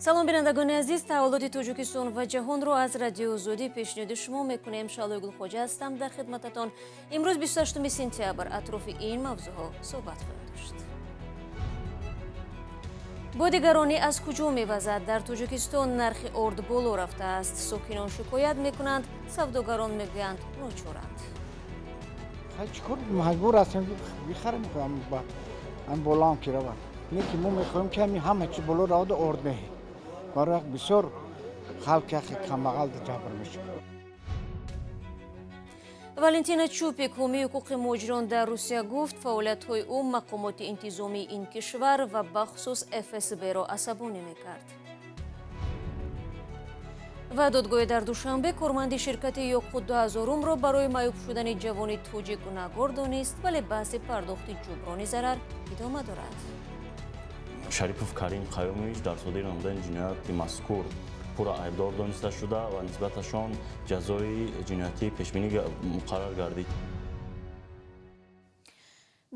Салом, бинандагони азиз, таҳаввулоти Тоҷикистон ва ҷаҳонро аз Радиои Озодӣ пешниҳоди шумо мекунем. Шаҳлои Гулхоҷа ҳастам дар хидмататон. Имрӯз 28 сентябр атрофи ин мавзӯъҳо суҳбат хоҳем дошт. Бодигаронӣ аз куҷо мевазад? Дар Тоҷикистон нархи орд боло рафтааст. Сокинон шикоят мекунанд, савдогарон мегӯянд ночоранд. Чикор маҷбур ҳастем, бихарем, боло ҳам ки равад. Не ки мо мехоҳем ки ҳама чи боло равад, орд не. Барои бисёр халқ яхе камбағал ҷабр мешавад. Валентина Чупик, ҳомии ҳуқуқи муҳоҷирон дар Русия, гуфт фаъолиятҳои ӯ мақомоти интизомии ин кишвар ва бахусус ФСБ-ро асабонӣ мекард. Ва додгоҳе дар Душанбе корманди ширкати Ёқут 2000-ро барои маъюб шудани ҷавони тоҷик гунаҳгор донист, вале баҳси пардохти ҷуброни зарар идома дорад. Шарипов Карим Қаюмович дар содир намудани ҷинояти мазкур пурра айбдор дониста шуда ва нисбаташон ҷазои ҷиноятӣ пешбинӣ муқаррар гардид.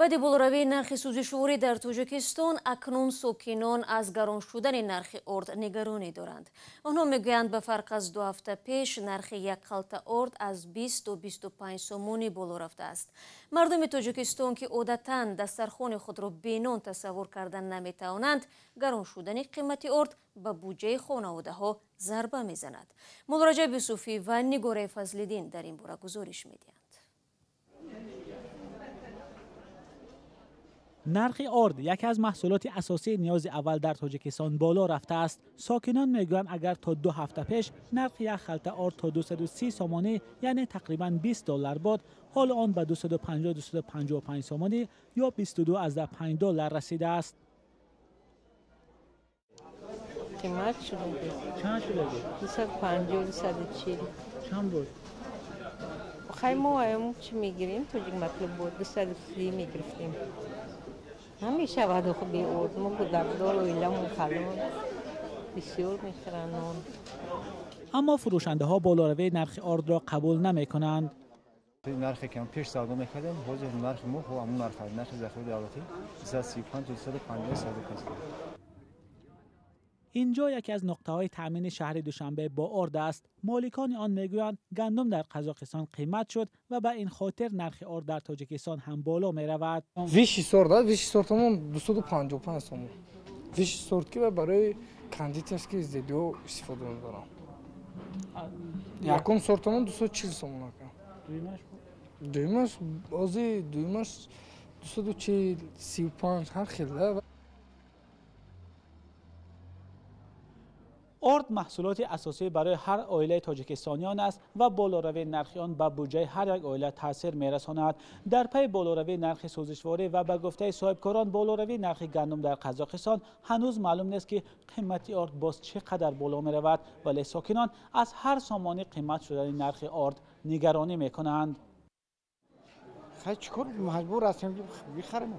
Баъди болоравии нархи сӯзишворӣ дар Тоҷикистон, акнун сокинон аз гарон шудани нархи орд нигаронӣ доранд. Онҳо мегӯянд, ба фарқ аз 2 ҳафта пеш нархи як халта орд аз 20 то 25 сомонӣ боло рафтааст. Мардуми Тоҷикистон, ки одатан дастархони худро бенон тасаввур кардан наметавонанд, гарон шудани қимати орд ба буҷаи хонаводаҳо зарба мезанад. Муллораҷаб Юсуфӣ ва Нигораи Фазлиддин дар ин бора гузориш медиҳанд. Нархи орд, яке аз маҳсулоти асосии ниёзи аввал дар Тоҷикистон, боло рафтааст. Сокинон мегӯянд, агар то 2 ҳафта пеш нархи як халта орд то 230 сомонӣ, яъне тақрибан 20 доллар буд, ҳоло он ба 250-255 сомонӣ ё 22,5 доллар расидааст. Қимат шуда буд. Чанд шуда буд? 250, 240. Чанд буд? Хай, мо ам чӣ мегирем, тоҷик матлуб буд, 230 мегирифтем. Намешавад охо бе орд. Мо кӯдакдор, оиламон калон, бисёр мехӯранд нон. Аммо фурӯшандаҳо болоравии нархи ордро қабул намекунанд. Нархе ки пеш савдо мекардем, ҳозир нархи мо ҳамон нарх аст. Нархи захираи давлатӣ 235 то 250 савдо кардем. Инҷо яке аз нуқтаҳои таъмини шаҳри Душанбе бо орд аст. Моликони он мегӯянд, гандум дар Қазоқистон қимат шуд ва ба ин хотир нархи орд дар Тоҷикистон ҳам боло меравад. Высший сорт, высший сортамон 255 сомон. Высший сорт ки барои кондитерский изделиҳо истифода мебарам. Якум сортамон 240 сомон ака. Дуюмаш ози дуюмаш 240, 35 ҳар хел. Орд маҳсулоти асосӣ барои ҳар оилаи тоҷикистониён аст ва болоравии нархи он ба буҷаи ҳар як оила таъсир мерасонад. Дар пайи болоравии нархи сӯзишворӣ ва ба гуфтаи соҳибкорон болоравии нархи гандум дар Қазоқистон, ҳанӯз маълум нест, ки қимати орд боз чӣ қадар боло меравад, вале сокинон аз ҳар сомонӣ қимат шудани нархи орд нигаронӣ мекунанд. Хай, чикор маҷбур ҳастем, бихарем,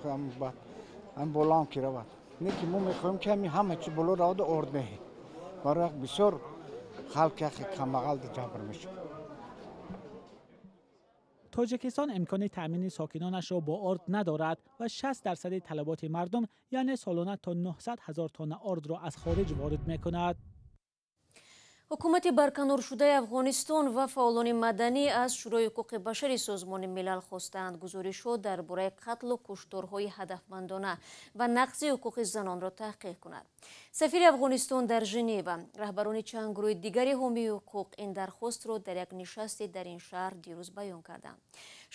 боло ҳам ки равад. Не ки мо мехоҳем ки ҳама чи боло равад, орд не. Барои бисёр халқ яхе камбағал ҷабр мешавад. Тоҷикистон имкони таъмини сокинонашро бо орд надорад ва 60% талаботи мардум, яъне солона то 900 ҳазор тонна ордро аз хориҷ ворид мекунад. Ҳукумати барканоршудаи Афғонистон ва фаъолони маданӣ аз Шӯрои ҳуқуқи башари Созмони Милал хостаанд гузоришҳо дар бораи қатлу кушторҳои ҳадафмандона ва нақзи ҳуқуқи занонро таҳқиқ кунад. Сафири Афғонистон дар Женева, раҳбарони чанд гурӯҳи дигари ҳомии ҳуқуқ ин дархостро дар як нишасте дар ин шаҳр дирӯз баён карданд.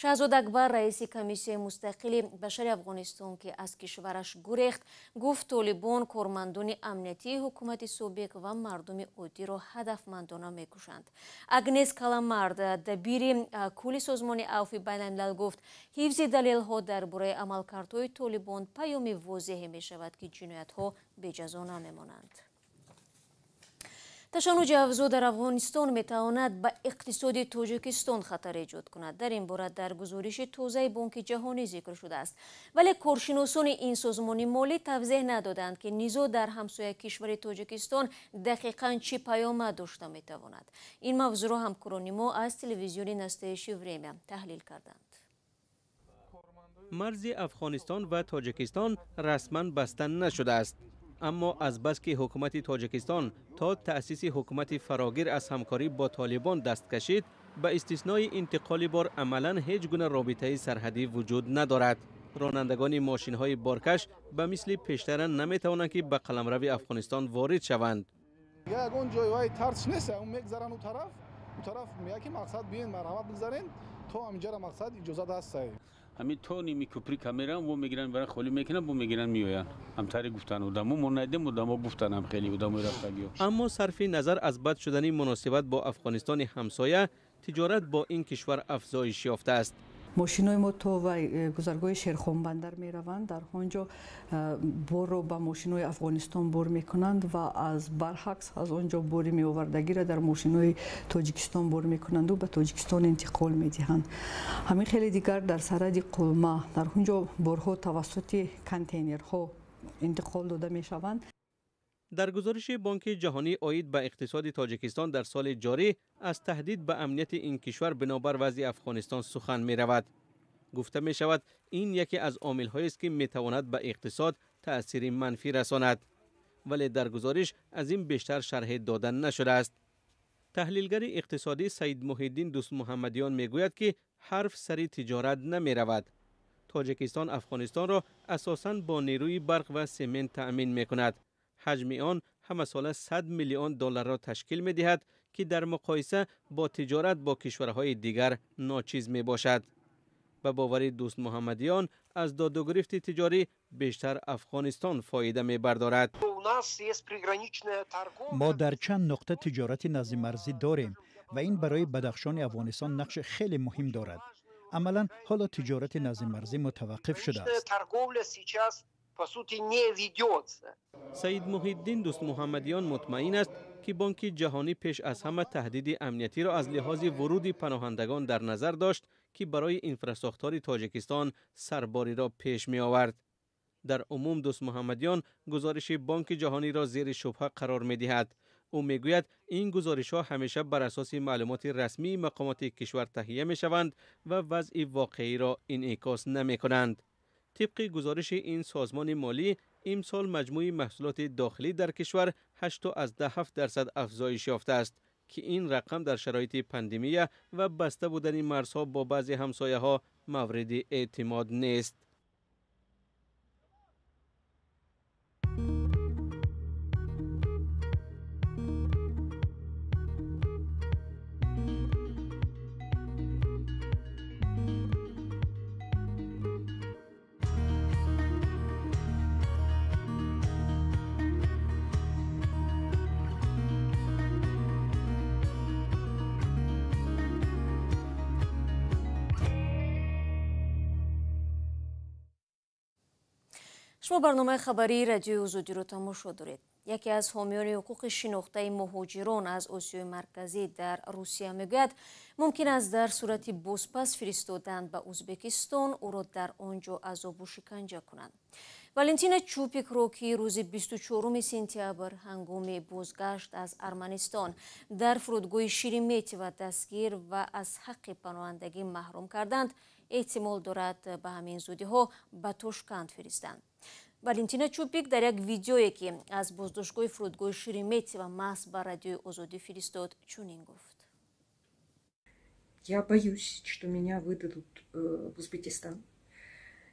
Шаҳзод Акбар, раиси комиссияи мустақили башари Афғонистон, ки аз кишвараш гурехт, гуфт толибон кормандони амниятии ҳукумати собиқ ва мардуми оддиро ҳадафмандона мекушанд. Агнес Каламард, дабири кулли Созмони Авфи Байналмилал, гуфт ҳифзи далелҳо дар бораи амалкардҳои толибон паёми возеҳе мешавад, ки ҷиноятҳо беҷазо намемонанд. Ташаннуҷи авзоъ дар Афғонистон метавонад ба иқтисоди Тоҷикистон хатар эҷод кунад. Дар ин бора дар гузориши тозаи Бонки Ҷаҳонӣ зикр шудааст. Вале коршиносони ин созмони молӣ тавзеҳ надоданд, ки низоъ дар ҳамсоя кишвари Тоҷикистон дақиқан чӣ паёмад дошта метавонад. Ин мавзӯъро ҳамкорони мо аз телевизиони Настоящее время таҳлил карданд. Марзи Афғонистон ва Тоҷикистон расман баста нашудааст. Аммо аз бас ки ҳукумати Тоҷикистон то таъсиси ҳукумати фарогир аз ҳамкорӣ бо Толибон даст кашид, ба истиснои интиқоли бор амалан ҳеҷ гуна робитаи сарҳадӣ вуҷуд надорад. Ронандагони мошинҳои боркаш ба мисли пештара наметавонанд ки ба қаламрави Афғонистон ворид шаванд. Ягон ҷой вай тарс нест, мегзаранд у тараф, у тараф меяд ки мақсад биёен, марҳамат, бигзарен, то ҳаминҷара мақсад иҷозат ҳаст. Ҳамин то ними кӯприка мераванд, во мегиранд, бара холӣ мекунанд, бо мегиранд, меоянд. Ҳамтари гуфтан одамо мо надидем, одамо гуфтан ҳам хеле одамои рафтагиҳо. Аммо сарфи назар аз бад шудани муносибат бо Афғонистони ҳамсоя, тиҷорат бо ин кишвар афзоиш ёфтааст. Мошинои мо то гузаргоҳи Шерхонбандар мераванд, дар он ҷо борро ба мошинои Афғонистон бор мекунанд ва аз баръакс аз он ҷо бори меовардагиро дар мошинои Тоҷикистон бор мекунанду ба Тоҷикистон интиқол медиҳанд. Ҳамин хеле дигар дар сарҳади Қулма, дар он ҷо борҳо тавассути контейнерҳо интиқол дода мешаванд. Дар гузориши Бонки Ҷаҳонӣ оид ба иқтисоди Тоҷикистон дар соли ҷорӣ аз таҳдид ба амнияти ин кишвар бинобар вазъи Афғонистон сухан меравад. Гуфта мешавад, ин яке аз омилҳоест ки метавонад ба иқтисод таъсири манфӣ расонад. Вале дар гузориш аз ин бештар шарҳ дода нашудааст. Таҳлилгари иқтисодӣ Саид Муҳиддин Дӯстмуҳаммадиён мегӯяд ки ҳарф сари тиҷорат намеравад. Тоҷикистон Афғонистонро асосан бо нерӯи барқ ва семент таъмин мекунад. Ҳаҷми он ҳамасола 100 миллион долларро ташкил медиҳад ки дар муқоиса бо тиҷорат бо кишварҳои дигар ночиз мебошад. Ба бовари Дӯстмуҳаммадиён аз додугирифти тиҷорӣ бештар Афғонистон фоида мебардорад. Мо дар чанд нуқта тиҷорати наздимарзӣ дорем ва ин барои Бадахшони Афғонистон нақши хеле муҳим дорад. Амалан ҳоло тиҷорати наздимарзӣ мутаваққиф шудааст. По сути не ведется. Саид Муҳиддин Дӯстмуҳаммадиён мутмаин аст ки Бонки Ҷаҳонӣ пеш аз ҳама таҳдиди амниятиро аз лиҳози вуруди паноҳандагон дар назар дошт ки барои инфрасохтори Тоҷикистон сарбориро пеш меовард. Дар умум Дӯстмуҳаммадиён гузориши Бонки Ҷаҳониро зери шубҳа қарор медиҳад. Ӯ мегӯяд ин гузоришҳо ҳамеша бар асоси маълумоти расмии мақомоти кишвар таҳия мешаванд ва вазъи воқеиро инъикос намекунанд. Тибқи гузориши ин созмони молӣ, имсол маҷмӯи маҳсулоти дохилӣ дар кишвар 8.7% афзоиш ёфтааст ки ин рақам дар шароити пандемия ва баста будани марзҳо бо баъзе ҳамсояҳо мавриди эътимод нест. Шумо барномаи хабарии Радиои Озодиро тамошо доред. Яке аз ҳомиёни ҳуқуқи шинохтаи муҳоҷирон аз Осиёи Марказӣ дар Русия мегӯяд, мумкин аст дар сурати бозпас фиристодан ба Ӯзбекистон ӯро дар он ҷо азобу шиканҷа кунанд. Валентина Чупикро ки рӯзи 24 сентябр ҳангоми бозгашт аз Арманистон дар фурудгоҳи Шереметьево дастгир ва аз ҳаққи паноҳандагӣ маҳрум карданд, эҳтимол дорад ба ҳамин зудиҳо ба Тошканд фиристанд. Валентина Чупик дар як видеое ки аз боздоштгоҳи фурудгоҳи Шереметьево маҳз ба Радиои Озодӣ фиристод, чунин гуфт. Я боюсь, что меня выдадут в Узбекистан.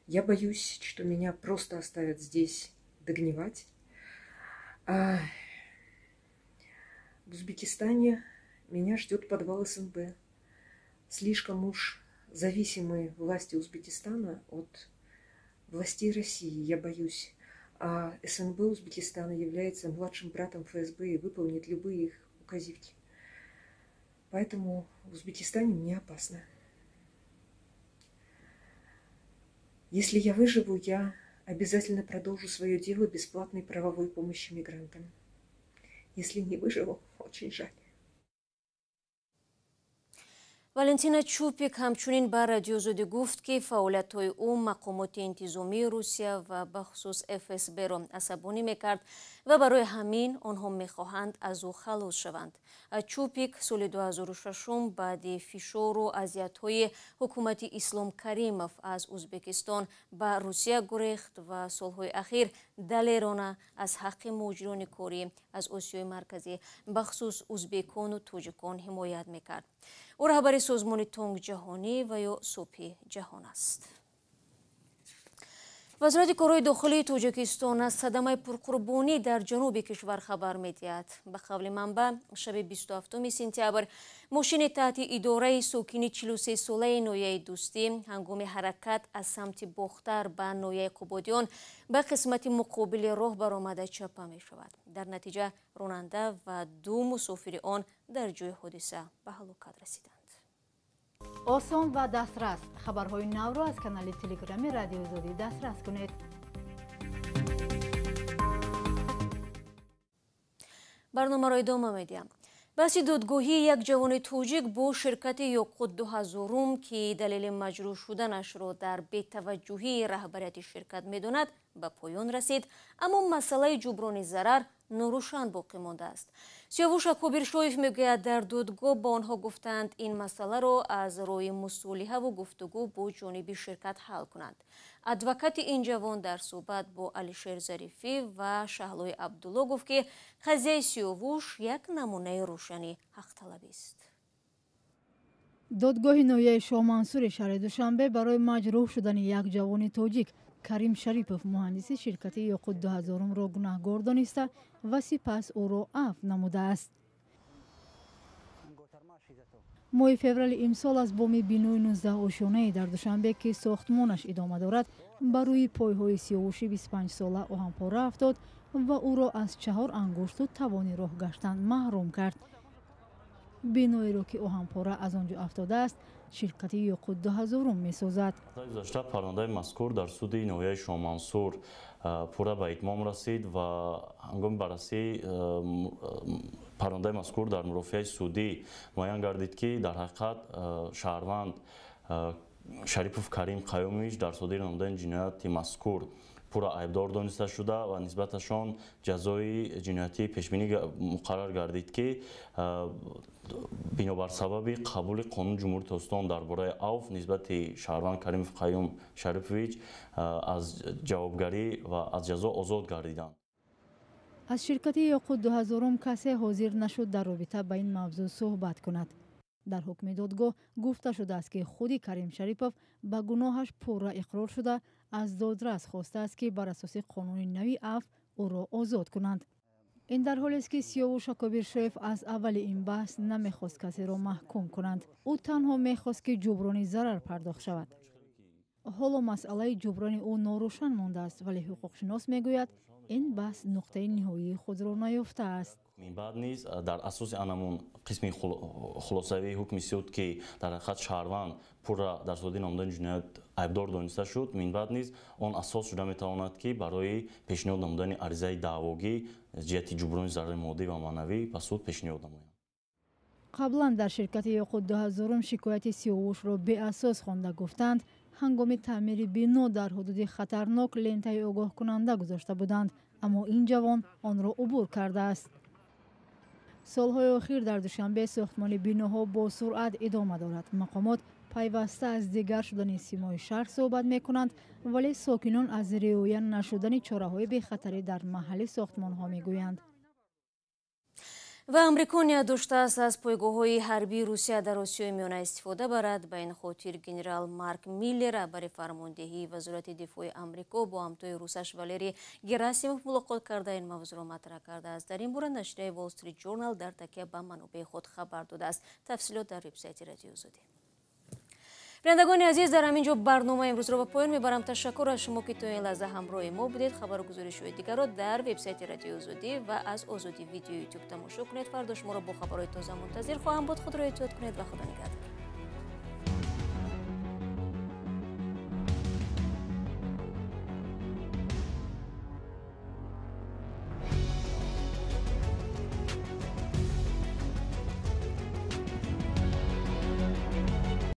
Я боюсь, что меня просто оставят здесь догнивать. В Узбекистане меня ждет подвал СНБ. Слишком уж зависимы власти Узбекистана от властей России, я боюсь. А СНБ Узбекистана является младшим братом ФСБ и выполнит любые их указивки. Поэтому в Узбекистане мне опасно. Если я выживу, я обязательно продолжу свое дело бесплатной правовой помощи мигрантам. Если не выживу, очень жаль. Валентина Чупик ҳамчунин ба Радиои Озодӣ гуфт, ки фаъолиятҳои ӯ мақомоти интизомии Русия ва бахусус ФСБ-ро асабонӣ мекард ва барои ҳамин онҳо мехоҳанд аз ӯ халос шаванд. Чупик соли 2006 баъди фишору азиятҳои ҳукумати Ислом Каримов аз Узбекистон ба Русия гурехт ва солҳои ахир далерона аз ҳаққи муҳоҷирони корӣ аз Осиёи Марказӣ, бахусус узбекону тоҷикон ҳимоят мекард. Ӯ раҳбари созмони Тонг ҷаҳонӣ ва ё Субҳи ҷаҳон аст. Вазорати корҳои дохилии Тоҷикистон аз садамаи пурқурбонӣ дар ҷануби кишвар хабар медиҳад. Ба қавли манбаъ, шаби 27 сентябр мошини таҳти идораи сокини 43-солаи ноҳияи Дӯстӣ ҳангоми ҳаракат аз самти Бохтар ба ноҳияи Қубодиён ба қисмати муқобили роҳ баромада чапа мешавад. Дар натиҷа ронанда ва ду мусофири он дар ҷои ҳодиса ба ҳалокат расиданд. Осон ва дастрас. Хабарҳои навро аз канали Телеграми Радиои Озодӣ дастрас кунед. Барномаро идома медиҳам. Баҳси додгоҳии як ҷавони тоҷик бо ширкати Ёқут 2000, ки далели маҷрӯҳ шуданашро дар бетаваҷҷӯҳии раҳбарияти ширкат медонад, ба поён расид, аммо масъалаи ҷуброни зарар норӯшан боқӣ мондааст. Сиёвуш Акобиршоев мегӯяд, дар додгоҳ ба онҳо гуфтанд, ин масъаларо аз роҳи мусолиҳаву гуфтугӯ бо ҷониби ширкат ҳал кунанд. Адвокати ин ҷавон дар суҳбат бо Алишер Зарифӣ ва Шаҳлои Абдулло гуфт, ки қазияи Сиёвуш як намунаи рӯшани ҳақталабист. Додгоҳи ноҳияи Шоҳмансури шаҳри Душанбе барои маҷрӯҳ шудани як ҷавони тоҷик Карим Шарипов, муҳандиси ширкати Ёқут 2000-ро гунаҳгор дониста ва сипас ӯро афв намудааст. Моҳи феврали имсол аз боми бинои 19-ошёнаи дар Душанбе, ки сохтмонаш идома дорад, ба рӯи пойҳои Сиёвуши 25-сола оҳанпора афтод ва ӯро аз 4 ангушту тавони роҳ гаштан маҳрум кард. Биноеро, ки оҳанпора аз он ҷо афтодааст, ширкати Ёқут 2000 месозад. Гузашта парвандаи мазкур дар суди ноҳияи Шоҳмансур пурра ба итмом расид ва ҳангоми баррасӣ парвандаи мазкур дар мурофиаи судӣ муайян гардид, ки дар ҳақиқат шаҳрванд Шарипов Карим Қаюмович дар содир намудани ҷинояти мазкур пурра айбдор дониста шуда ва нисбаташон ҷазои ҷиноятӣ пешбинӣ муқаррар гардид, ки бинобар сабаби қабули қонуни Ҷумҳурии Тоҷикистон дар бораи авф нисбати шаҳрванд Каримов Қаюм Шарипович аз ҷавобгарӣ ва аз ҷазо озод гардиданд. Аз ширкати Ёқут 2000 касе ҳозир нашуд дар робита ба ин мавзӯъ суҳбат кунад. Дар ҳукми додгоҳ гуфта шудааст, ки худи Карим Шарипов ба гуноҳаш пурра иқрор шуда, аз додрас хостааст, ки бар асоси қонуни нави афв ӯро озод кунанд. Ин дар ҳолест, ки Сиёвуш Акобиршоев аз аввали ин баҳс намехост касеро маҳкум кунанд. Ӯ танҳо мехост, ки ҷуброни зарар пардохт шавад. Ҳоло масъалаи ҷуброни ӯ норӯшан мондааст, вале ҳуқуқшинос мегӯяд, ин баҳс нуқтаи ниҳоии худро наёфтааст. Минбаъд низ дар асоси анамун қисми хулосавии ҳукми суд, ки дар ҳақиқат шаҳрванд пурра дар содир намудани ҷиноят айбдор дониста шуд, минбаъд низ он асос шуда метавонад, ки барои пешниҳод намудани аризаи даъвогӣ ҷиҳати ҷуброни зарари моддӣ ва маънавӣ ба суд пешниҳод намоянд. Қаблан дар ширкати Ёқут 2000 шикояти Сиёвушро беасос хонда гуфтанд, ҳангоми таъмири бино дар ҳудуди хатарнок лентаи огоҳкунанда гузошта буданд, аммо ин ҷавон онро убур кардааст. Солҳои охир дар Душанбе сохтмони биноҳо бо суръат идома дорад. Мақомот пайваста аз дигар шудани симои шаҳр суҳбат мекунанд, вале сокинон аз риоя нашудани чораҳои бехатарӣ дар маҳалли сохтмонҳо мегӯянд. Ва Амрико ният доштааст аз пойгоҳҳои ҳарбии Русия дар Осиёи Миёна истифода барад. Ба ин хотир генерал Марк Миллер, раҳбари фармондеҳии Вазорати дифои Амрико, бо ҳамтои русаш Валерий Герасимов мулоқот карда ин мавзӯъро матраҳ кардааст. Дар ин бора нашрияи Wall Street Journal дар такя ба манобеи худ хабар додааст. Тафсилот дар вебсайти Радиои Озодӣ. Бинандагони азиз, дар ҳамин ҷо барномаи имрӯзро ба поён мебарам. Ташаккур аз шумо, ки то ин лаҳза ҳамроҳи мо будед. Хабару гузоришҳои дигарро дар вебсайти Радиои Озодӣ ва аз Озодӣ видео ютуб тамошо кунед. Фардо шуморо бо хабарҳои тоза мунтазир хоҳам буд. Худро эҳтиёт кунед ва Худо нигаҳдор.